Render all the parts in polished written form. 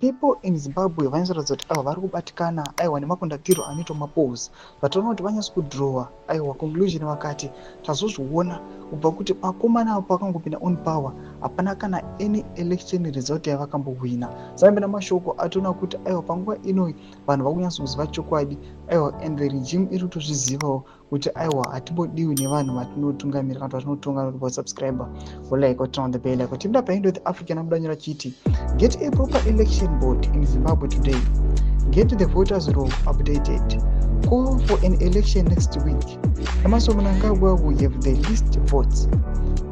People in Zimbabwe vanyatsoratidza kuti aiwa, vari kubatikana, aiwa, nemaconductiro anoitwa mapolls. Vatoona kuti vanyatso kudrowa, aiwa, conclusion. Vakati tazozviona kubva kuti vakomana avo pakangopinda on power, hapana kana any election result yavakambohwina. Saka mashoko atoona kuti aiwa, panguva inoi vanhu vakunyatsokuziva chokwadi, aiwa, and the regime iri kutozvizivawo kuti aiwa, hatimbodiwi nevanhu vatinotungamira kana kuti vatinotonga. Nokuti subscribe, wolike, turn on the bell icon. Tipinda paIndo the African amudanyora chiti, "Get a proper election board in Zimbabwe today. Get the voters' roll updated. Call for an election next week. Emmerson Mnangagwa will have the least votes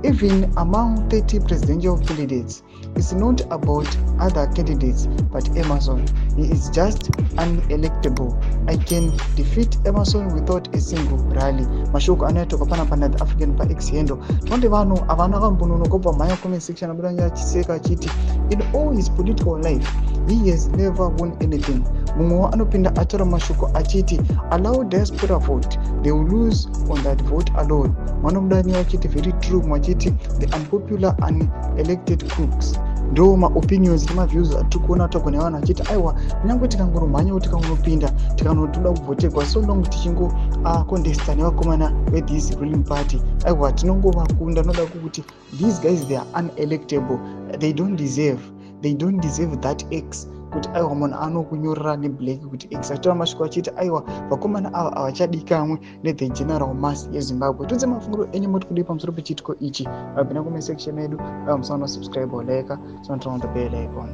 even among 30 presidential candidates. It's not about other candidates but Emmerson. He is just unelectable. I can defeat Emmerson without a single rally." Mashoko anoitoka panapa naThe African paX handle. Tinoti vanhu havana kambononoka kubva mhanya comment section, abuda achiseka achiti, "In all his political life he has never won anything." Mumwewo anopinda ataura mashoko achiti, "Allow diaspora vote. They will lose on that vote alone." Mwana mudani achiti, "Very true." Mwachiti, "The unpopular unelected crooks." Ndo maopinions nemaviews atiri kuona tagwa nevanhu achiti aiwa, kunyange tikangonomhanyawo, tikangonopinda, tikanotoda kuvhotegwa, so long tichingocontesta nevakomana vethis ruling party, aiwa, tinongovakunda. Noda kukuti these guys, they are unelectable. They don't deserve that X, kuti aiwa, munhu anokunyorera neblack kuti X. Achitora mashoko achiti aiwa, vakomana ava havachadikamwe nethe general mass yeZimbabwe. Tudze mafungiro enyu, moti kudii pamusoro pechiitiko ichi? Vapinda comment section yedu. Aiwa, musaona subscribe, like, turn on the bell icon.